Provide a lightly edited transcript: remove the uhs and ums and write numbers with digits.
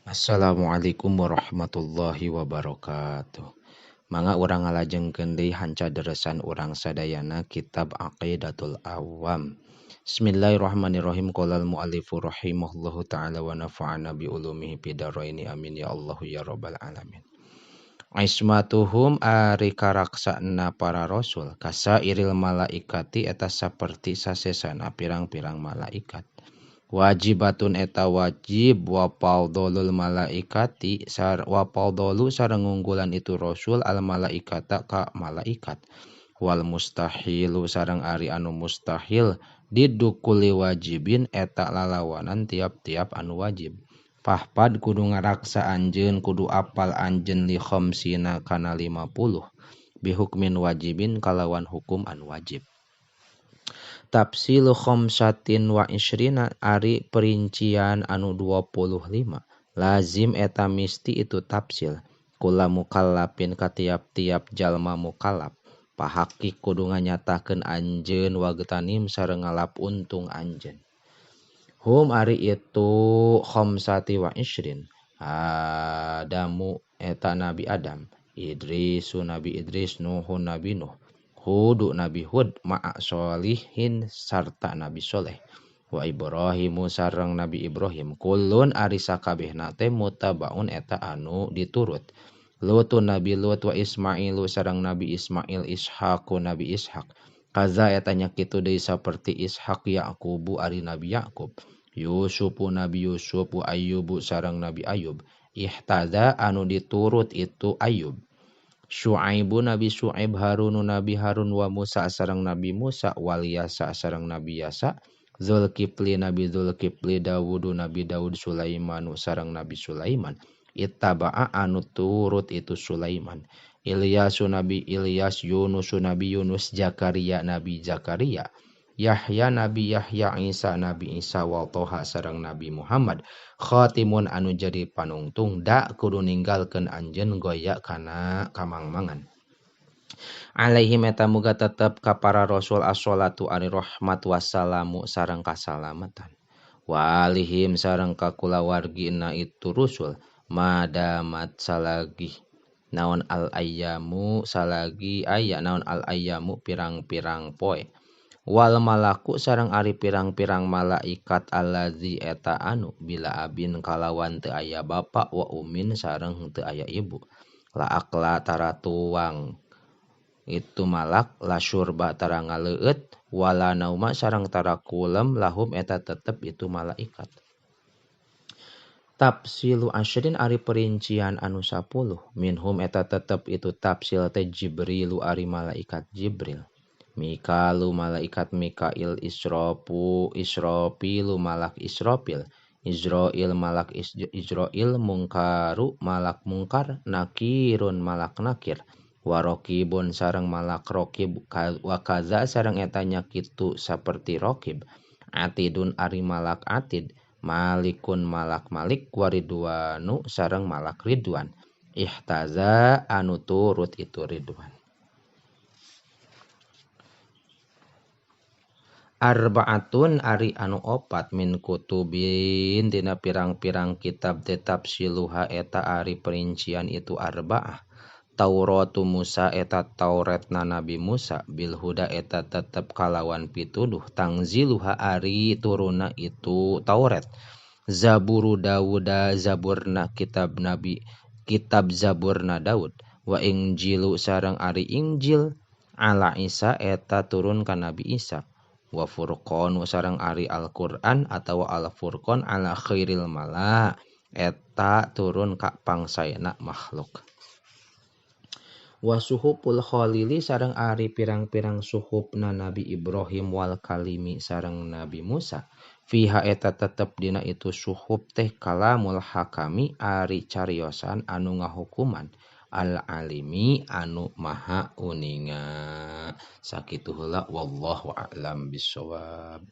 Assalamualaikum warahmatullahi wabarakatuh. Mangga urang ngalajengkeun deui hanca deresan urang sadayana kitab Aqidatul Awam. Bismillahirrahmanirrahim. Qala al-muallifu rahimahullahu taala wa nafa'ana bi ulumihi fid dharaini amin ya Allahu ya rabbal alamin. Ismatuhum ari karaksana para rasul kasairil malaikati eta saperti sasesana pirang-pirang malaikat. Wajibatun eta wajib wa fadlul malaikati sar wa fadlu sareng ngunggulan itu rasul al malaikata ka malaikat. Wal mustahilu sareng ari anu mustahil didukuli wajibin eta lalawanan tiap-tiap anu wajib. Fahpad kudu ngaraksa anjeun kudu apal anjeun li khamsina kana 50 bihukmin wajibin kalawan hukum anu wajib. Tafsilu khamsatin wa isrina ari perincian anu 25 lazim eta misti itu tafsil kula mukallafin ka tiap-tiap jalma mukallaf pahakik kudu nganyatakeun anjeun wagtanim sareng ngalap untung anjeun. Hum ari itu khamsati wa isrin Adamu eta Nabi Adam, Idrisu Nabi Idris, Nuhu Nabi Nuh, Hudu Nabi Hud ma'a sholihin sarta Nabi Soleh, wa Ibrahimu sareng Nabi Ibrahim. Kulun ari sakabehna teh mutabaun eta anu diturut. Lutu Nabi Lut wa Ismailu sareng Nabi Ismail, Ishaqu Nabi Ishaq. Kaza eta nya kitu deui saperti Ishaq, Yaqubu ari Nabi Yaqub, Yusufu Nabi Yusuf, wa Ayyubu sareng Nabi Ayyub. Ihtada anu diturut itu Ayyub. Syu'aibu Nabi Syu'aib, Harunu Nabi Harun, wa Musa sareng Nabi Musa, wal Yasa sareng Nabi Yasa, Zulkifli Nabi Zulkifli, Dawudu Nabi Daud, Sulaimanu sareng Nabi Sulaiman. Ittaba'a anu turut itu Sulaiman. Ilyasu Nabi Ilyas, Yunusu Nabi Yunus, Zakaria Nabi Zakaria, Yahya Nabi Yahya, Isa Nabi Isa, wa Toha sareng Nabi Muhammad. Khatimun anu jadi panungtung da kudu ninggalkeun anjeun goya kana kamangmangan. Alaihim eta muga tetep ka para rasul as-sholatu ari rahmat wassalamu sareng kasalamatan. Wa alihim sareng ka kulawargina itu rusul madamat salagi naon al ayyamu salagi aya naon al ayyamu pirang-pirang poe. Wal malaku sareng ari pirang-pirang malaikat allazi eta anu bila abin kalawan teu aya bapa wa umin sareng teu aya ibu. La akla tara tuang itu malak, la syurba tara ngaleueut, wala nauma sareng tara kulem lahum eta tetep itu malaikat. Tafsilu asyrin ari perincian anu 10 minhum eta tetep itu tafsil teh Jibrilu ari malaikat Jibril, Mikalu malaikat Mikail, Israfilu malak Israfil, Israil malak Israil, Mungkaru malak Mungkar, Nakirun malak Nakir, Warokibun sareng malak Rokib, wa kaza sareng eta nya kitu saperti Rokib, Atidun ari malak Atid, Malikun malak Malik, Waridwanu sareng malak Ridwan. Ihtaza anu turut itu Ridwan. Arbaatun ari anu opat min kutubin tina pirang-pirang kitab tetap siluha eta ari perincian itu arbaah. Tauratu Musa eta Tauratna Nabi Musa bil huda eta tetep kalawan pituduh tangziluha ari turuna itu Taurat. Zaburu Dawuda Zaburna kitab Nabi kitab Zaburna Daud, wa Injilu sareng ari Injil ala Isa eta turun ka Nabi Isa. Wa Furqanu sareng ari Al-Qur'an atawa Al-Furqan ala khairil mala eta turun ka pangsaena makhluk. Wa suhuful khalili sareng ari pirang-pirang suhufna Nabi Ibrahim wal kalimi sareng Nabi Musa. Fiha eta tetep dina itu suhuf teh kalamul hakami ari cariosan anu ngahukuman al-alimi anu maha uninga. Sakitu heula wallahu a'lam bissawab.